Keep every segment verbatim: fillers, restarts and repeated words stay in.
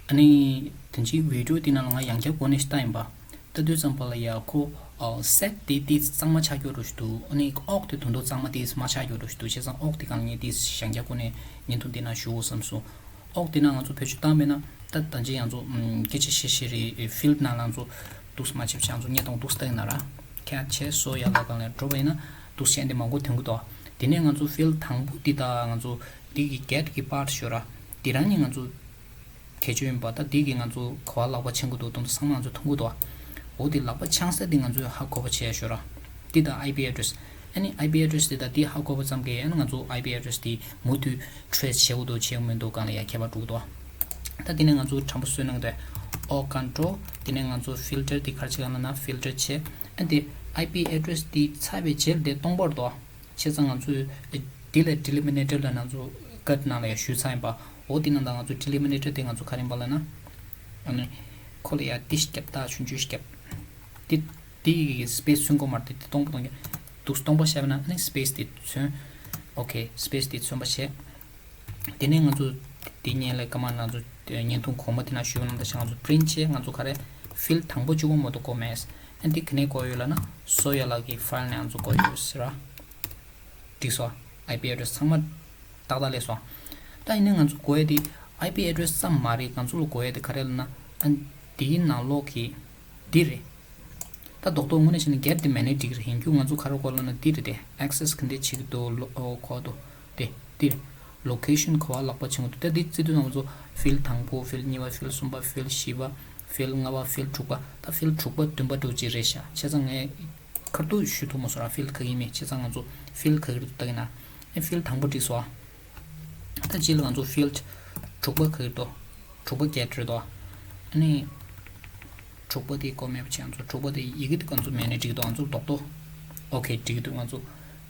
ཨ་ནི་དེ་འདྲའི་བི་ཌིའོ་དེ་ནང་ལ་ང་ཡང་བསྐྱར་འགོ་ནས་ལྟ་ཡིན་པ། ལྟ་དུས་ཙམ་པ་ལ་ཡ་ཁོ་སེཊ་དེ་ཏིས་གཙང་མ་ཆགས་ཀྱོག་རུ་ཞིག་འདུག་ཨ་ནི་ཨོག་དེ་དོན་དུ་གཙང་མ་ཏིས་མ་ཆགས་ཀྱོག་རུ་ཞིག་འདུག་བྱས་ཙང་ཨོག་དེ་གང་ལ་ངས་ཏིས་ཡང་བསྐྱར་འགོ་ནས་བརྙན་ཐུང་དེ་ནང་ཞུ་དགོས་བསམ་སོང་། ཨོག་དེ་ནང་ང་ཚོ་བེད་སྤྱོད་བཏང་མེད་ན་ད་ད་ཅི་ཡང་ཚོ་སྐད་ཆ་བཤད་བཤད་རེད། ཕིལ་ནང་ལ་ང་ཚོ་འདུག་མ་བྱེད་བྱས་ང་ཚོ་བརྙན་ཐུང་འདུག་ལྟ་ཡིན་ན་ར། ཁྱད་ཆེ་སོ་ཡ་ལ་གང་ལ་འགྲོ་བ་ཡིན་ན་འདུག་བྱས་འདི་མང་པོ་ཐོན་གི་འདུག་དེ་ནས་ང་ཚོ་ཕིལ་དང་པོ་འདི་ད་ང་ཚོ་འདི་གི་གེཊ་གི་པར་ཤོ་ར། དེ་རང་ཉིད་ང་ཚོ་གལ་ཆེ་ཡིན་པ་ད་འདི་གི་ང་ཚོ་ག་བ་ལག་པ་འཆང་གི་འདུག་དོན་དུ་ཚང་མ་ང་ཚོ་མཐོང་གི་འདུག་འོ་དེ་ལག་པ་འཆང་ས་འདི་ང་ཚོས་ཧ་གོ་བ་བྱས་ཤོ་ར། འདི་ད་ཨའི་པི་ཨེ་ཌི་རེ་སི། ཨ་ནི་ཨའི་པི་ཨེ་ཌི་རེ་སི་འདི་ད་འདི་ཧ་གོ་བ་ཙམ་གྱིས་ཨ་ནི་ང་ཚོ་ཨའི་པི་ཨེ་ཌི་རེ་སི་འདི་མུ་མཐུད་ཊེ་རེ་སི་བྱེད་དགོས་འདུག་བྱེད་དགོས་མི་འདུག་གང་ལ་ཡ་ཁྱད་པར་འགྲོ་གི་འདུག་ད་འདི་ནས་ང་ཚོ་དྲང་པོ་བཟོས་གནང་གི་འདུག་ཨོ་ཀོན་ཊོལ། འདི་ནས་ང་ཚོ་ཕིལ་ཊར་འདི་ག་རེ་བྱེད་ག་ལབ་ན་ཕིལ་ཊར་བྱེད། ཨ་འདི་ཨའི་པི་ཨེ་ཌི་རེ་སི་འདི་ཚར་བའི་རྗེས་ལ་འདི་སྟོང་པར་འདུག་བྱས་ཙང་ང་ཚོས་འདི་ལ་ཌི་ལི་མི་ནེ་ཊར་ལ་ང་ཚོ་གེཊ་ནང་ལ་ཡང་ཞུས་ཚར་ཡིན་པ། འོ་དེ་ནང་ད་ང་ཚོ་ཌི་ལི་མི་ནེ་ཊར་དེ་ང་ཚོ་ག་རེ་ཡིན་པ་ལབ་ན། ཨ་ནི་ཁོ་ལ་ཡ་ཏི་ཞིག་བརྒྱབ་ད་ཆུང་ཆུང་ཞིག་བརྒྱབ། དེ་དེ་ཡི་གེ་སི་པེ་སི་མཚོན་གོ་མ་རེད། དེ་སྟོང་པ་སྟོང་རྒྱ་འདུག་སྟོང་པ་བཤད་པ་ན་ཨ་ནི་སི་པེ་སི་དེ་མཚོན། ཨོ་ཁེ་སི་པེ་སི་དེ་མཚོན་པ་བྱས། དེ་ནས་ང་ཚོ་དེ་ཉིན་ལས་ཀ་མ་ང་ཚོ་བརྙན་ཐུང་གོང་མ་དེ་ན་ཞུས་པ་ནང་ལྟར་ང་ཚོ་པི་རིན་ཊི་བྱས། ང་ཚོ་ག་རེ་ཕིལ་དང་པོ་བཅུ་གོ་མོ་དོ་གོ་མེད། ཨ་འདི་ག་ནས་གོ་ཡོད་ལབ་ན་སོ་ཡ་ལགས་ཀྱི་ཕའིལ་ནས་ང་ཚོ་གོ་ཡོད་ཟེར་ར། འགྲིག་སོང་། ཨའི་པི་ཨེ་ཌི་རེ་སི་ཚང་མ་ཏག་ཏག་སླེབས་སོང་། ད་ཡིན་ནའི་ང་ཚོ་གོ་ཡ་དེ་ཨའི་པི་ཨེ་ཌི་རེ་སི་ཙམ་མ་རེད། ང་ཚོ་ལ་གོ་ཡ་དེ་ག་རེ་ལབ་ན་ཨ་འདིའི་ནང་ལོགས་ཀྱི་འདི་རེད། ད་རྡོག་རྡོག་དངོས་གནས་བྱས་ན་གེཊ་དེ་མེད་ནའི་འགྲིག་རེད། ཡིན་རྒྱུ་ང་ཚོ་ག་རེ་གོ་ལབ་ན་འདི་རེད་དེ། ཨེག་སེ་སི་ག་འདྲས་བྱེད་ཀྱི་འདུག་ལོ་ཨོ་གོ་འདུག་དེ་འདི་རེད། ལོ་ཀེ་ཤན་ག་བ་ལག་པ་འཆང་གི་འདུག་ད་འདི་བརྩི་དུས་ང་ཚོ་ཕིལ་དང་པོ་ཕིལ་གཉིས་པ་ཕིལ་གསུམ་པ་ཕིལ་བཞི་པ་ཕིལ་ལྔ་པ་ཕིལ་དྲུག་པ་ད་ཕིལ་དྲུག་པ་བདུན་པ་དྲུག་ཅིག་རེད་ཤག་བྱས་ཙང་ངས་ཁར་ཐུག་ཞུ་ཐུབ་མ་སོང་ར། ཕིལ་ག་གི་མེད། བྱས་ཙང་ང་ཚོ་ཕིལ་ག་གི་འདུག་ལྟ་གི་ན། ཨེ་ཕིལ་དང་པོ་འགྲིག་སོང་ཨ། ད་སྤྱི་ལ་ང་ཚོ་ཕིལ་དྲུག་པ་ག་གི་འདུག་དྲུག་པ་གེཊ་རེད་དོ། ཨ་ནི་དྲུག་པ་དེ་གོ་མེད་པ་བྱས། ང་ཚོ་དྲུག་པ་དེ་ཡི་གེ་དེ་ང་ཚོ་མེད་ནའི་འགྲིག་འདུག་ང་ཚོ་རྡོག་རྡོག་ཨོ་ཁེ་འགྲིག་འདུག་ང་ཚོ་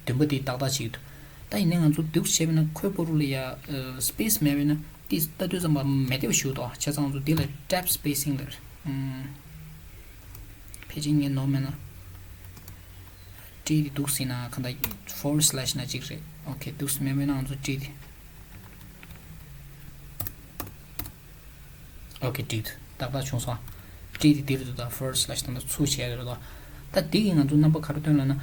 བདུན་པ་དེ་ཏག་ཏག་བྱེད་ཀྱི་འདུག་ད་ཡིན་ནའི་ང་ཚོ་འདུག་བྱས་པ་ན་ཁོའི་པོ་རུ་ལ་ཡ་སི་པེ་སི་མེད་པ་ན་དེ་ལྟ་དུས་ཙམ་པ་མེད་བསྡད་པ་ཞིག་འདུག་བྱས་ཙང་ང་ཚོ་དེ་ལ་ཊེབ་སི་པེ་སིང་ལབ་རེད། ཕལ་ཆེར་ངས་ནོར་མེད་ན། ཊི་དེ་འདུག་ཟིན་ན་གང་ལྟར་ཕོར་སི་ལེཤ་ན་གཅིག་རེད། ཨོ་ཁེ་འདུག་མེད་མེད་ན་ང་ཚོ་ཊི་དེ། ཨོ་ཁེ་འགྲིག་འདུག་ཏག་ཏག་བྱུང་སོང་། ཊི་དེ་འདིར་འདུག་ད་ཕོར་སི་ལེཤ་དང་ད་ཚུར་བྱས་རེད་དོ། ད་འདི་གིས་ང་ཚོ་རྣམ་པ་ག་རེ་སྟོན་ལབ་ན།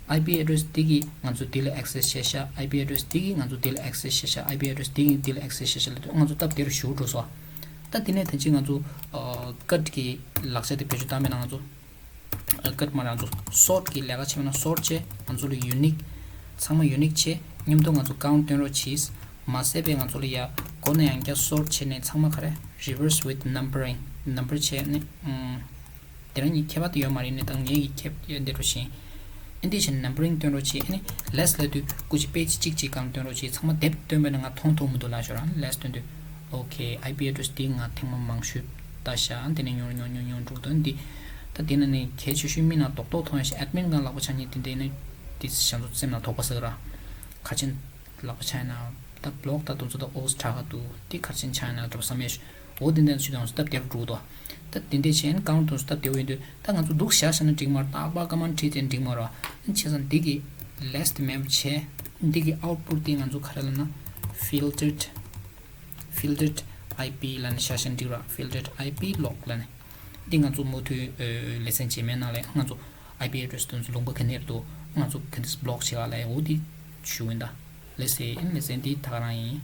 ཨའི་པི་ཨེ་ཌི་རེ་སི་འདི་གིས་ང་ཚོ་འདི་ལ་ཨེག་སེ་སི་བྱས་ཤག་ཨའི་པི་ཨེ་ཌི་རེ་སི་འདི་གིས་ང་ཚོ་འདི་ལ་ཨེག་སེ་སི་བྱས་ཤག་ཨའི་པི་ཨེ་ཌི་རེ་སི་འདི་གིས་འདི་ལ་ཨེག་སེ་སི་བྱས་ཤག་ལབ་དུས་ང་ཚོ་སྟབས་བདེ་རུ་ཞེ་པོ་འགྲོ་སོང་། ད་འདི་ནས་ད་ཅི་ང་ཚོ་ཨ་ཀེཊ་གི་ལག་ཆ་དེ་བེད་སྤྱོད་བཏང་མེད་ན་ང་ཚོ་ཨ་ཀེཊ་མ་རེད། ང་ཚོ་སོརཊ་གི་ལས་ཀ་བྱས་པ་ན་སོརཊ་བྱས། ང་ཚོ་ལ་ཡུ་ནིག་ཚང་མ་ཡུ་ནིག་བྱས། མཉམ་དུ་ང་ཚོ་ཀའུནཊ་སྟོན་རོགས་གྱིས། མ་ཟད་པའི་ང་ཚོ་ལ་ཡ་སྒོ་ནས་ཡང་བསྐྱར་སོརཊ་བྱས་ནས་ཚང་མ་ག་རེ་reverse with numbering number བྱས་ནས་ཨམ། དེ་རང་གཉིས་ཁྱད་པར་དེ་ཡོད་མ་རེད། ནས་ད་ངེད་ཀྱི་ཁྱད་ཡོད་འདི་འགྲོ་བཞིན། ཨ་འདི་བྱས་ནས་ནམ་བར་རིང་སྟོན་རོགས་བྱེད། ཨ་ནི་ལེས་ལབ་དུས་སྐུ་མཁྱེན་པེ་ཇི་གཅིག་གཅིག་སྒང་སྟོན་རོགས་བྱེད། ཚང་མ་དེབ་སྟོན་པ་ནི་ང་མཐོང་མཐོང་མི་འདུག་ལབ་ཤོར་རང་ལེས་སྟོན་དུས། ཨོ་ཁེ་ཨའི་པི་ཨེ་ཌི་རེ་སི་འདི་ང་ཐེངས་མ་མང་ཤོས་ལྟ་ཤག་དེ་ནས་ཉུང་ཉུང་ཉུང་ཉུང་འགྲོ་འདུག་འདི་ད་དེ་ནས་ནི་གལ་ཆེ་ཤོས་མི་ན་རྡོག་རྡོག་མཐོང་ཡ་ཞིག་ཨེཌ་མིན་སྒང་ལག་པ་འཆང་མཁན་དེ་འདྲས་ནི་དེ་ཞང་ཚོ་སེམས་ནང་དོགས་པ་ཟ་གི་ར། ག་ཆེན་ལག་པ་འཆང་ཡ་ན་ད་བི་ལོག་ད་དུང་ཚོ་ད་ཨོ་ཙི་དྲག་ག་འདུག་དེ་ག་ཆེན་འཆང་ཡ་ན་འགྲོ་བསམ་ཡ་ཞིག་འོ་དེ་འདྲ་ཞིག་དང་སྟབས་བདེ་རུ་འགྲོ་གི་འདུག་ད་དེ་འདྲས་བྱས་ནས་ཀའུནཊ་དང་སྟབས་བདེ་བོ་ཡིན་དུས་ད་ང་ཚོ་འདུག་བཞག་བཞག་ན་འགྲིག་མ་རེད། རྟག་པར་ཀ་མན་ཊི་བྲིས་ཏེ་འགྲིག་མ་རེད། བྱས་ཙང་འདི་གི་ལེས་དེ་མེད་པ་བྱས། འདི་གི་ཨའུཊ་པུཊ་དེ་ང་ཚོ་ག་རེ་ལབ་ན་ཕིལ་ཊར་ཕིལ་ཊར་ཨའི་པི་ལབ་ནས་བཞག་བཞག་ན་འགྲིག་རེད། ཕིལ་ཊར་ཨའི་པི་ལོག་ལབ་ནས་འདི་ང་ཚོ་མུ་མཐུད་ལེ་ཚན་རྗེས་མའི་ནང་ལ་ང་ཚོ་ཨའི་པི་ཨེ་ཌི་རེ་སི་དེ་ཚོ་ལུང་པ་ག་ནས་རེད་འདུག་ང་ཚོ་ག་འདྲས་བི་ལོག་བྱེད་ག་ལབ་ཡ་འོ་དེ་ཞུ་གི་ཡིན། ད་ལེ་ཚན་ཨིན་ལེ་ཚན་འདི་ད་ག་རང་ཡིན།